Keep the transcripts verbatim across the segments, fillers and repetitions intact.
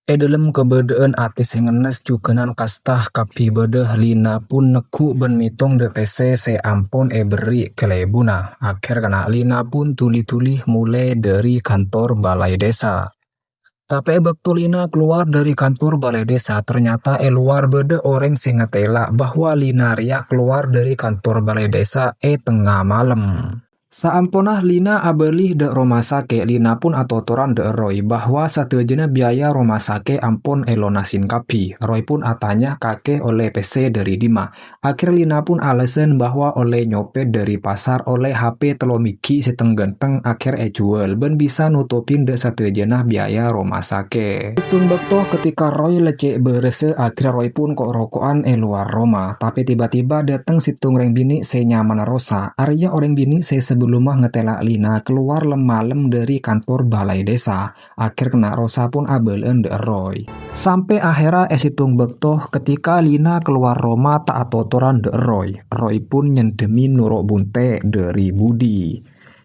È dhâlem kabâdâ'ân atè sè ngennes jhughânan kasta kabbhi bâdâ, Lina pun neggu' bân mètong dâ' pèssè sè ampon èberri' kalèbunna. Akhèr kèna Lina pun dhuli-dhuli molè dâri kantor balai desa. Tapè è bâkto Lina kalowar dâri kantor balai desa, ternyata è lowar bâdâ orèng sè ngatèla' bahwa Lina rèya kalowar dâri kantor balai desa è tengnga malem. Saamponna Lina abâli dâ' roma sakè', Lina pun atotoran dâ' Roy bahwa sadhâjâna biaya roma sakè' ampon èlonasin kabbhi. Roy pun atanya kakè ollè pèssè dâri dimma. Akhèr Lina pun alasan bahwa ollè nyopèt dâri pasar ollè H P tello bighi' sè teng-ghânteng akhèr èjhuwâl bân bisa notobhi dâ' sadhâjâna biaya roma sakè'. Sèttong bâkto ketika Roy la cè' bârâssa, akhèr Roy pun ko'-roko'an è lowar roma. Tapè tiba-tiba dâteng sèttong rèng binè' sè nyamana Rosa. Arèya orèng binè' sè sabellumma ngatèla' Lina kalowar lem-malem dâri kantor balai desa. Akhèr kèna Rosa pun abâlâ'ân dâ' Roy. Sampè' ahèrra è sèttong bâkto ketika Lina kalowar roma ta' atotoran dâ' Roy, Roy pun nyendhemmè noro' bunte' dâri budi.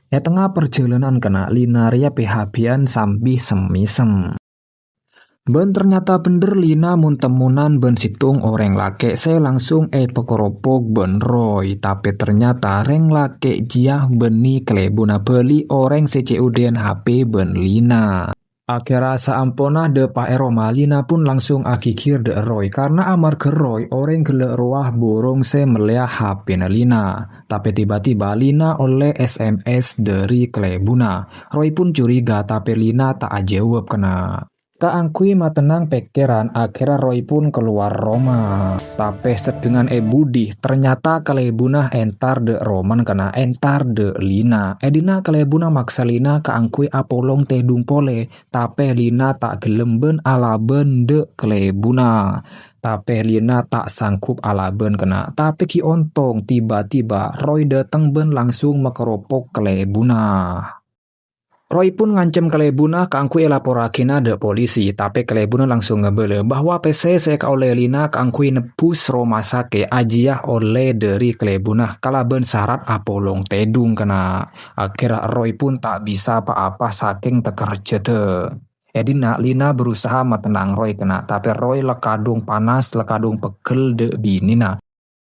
È tengnga parjhâlânan kèna Lina rèya pè-happyan sambi sem-mèsem. Bân ternyata bhendher Lina mon-temmonan bân sèttong orèng lakè' sè langsung èpakoropok bân Roy. Tapè ternyata rèng lakè' jiyâ bânnè kalèbunna bâli orèng sè cè' odi'ân H P bân Lina. Akhèrra saamponna dâpa' è roma, Lina pun langsung aghigir dâ' Roy, karna amarghâ Roy orèng ghellâ' rowa burung sè mellèya H P-na Lina. Tapè tiba-tiba Lina ollè S M S dâri kalèbunna. Roy pun curiga, tapè Lina ta' ajâwâb kèna. Kaangghuy matennang pèkkèran, akhèrra Roy pun kalowar roma. Tapè seddhengngan è budi, ternyata kalèbunna entar dâ' romana kèna, entar dâ' Lina. È dinna' kalèbunna maksa Lina kaangghuy apolong tèdung polè. Tapè Lina ta' ghellem bân alabân dâ' kalèbunna. Tapè Lina ta' sanggup alabân kèna. Tapè ghi' ontong, tiba-tiba Roy dâteng bân langsung makoropok kalèbunna. Roy pun ngancem kalèbunna kaangghuy èlaporraghina dâ' polisi, tapè kalèbunna langsung ngabâlâ bahwa pèssè sè èkaollè Lina kaangghuy nebbhus roma sakè' ajiyâ ollè dâri kalèbunna kalabân sarat apolong tèdung kèna. Akhèrra Roy pun ta' bisa pa-apa sakèng takerjhâdhâ. È dinna' Lina berusaha matennang Roy kèna, tapè Roy la kadhung panas, la kadhung peggel dâ' binèna.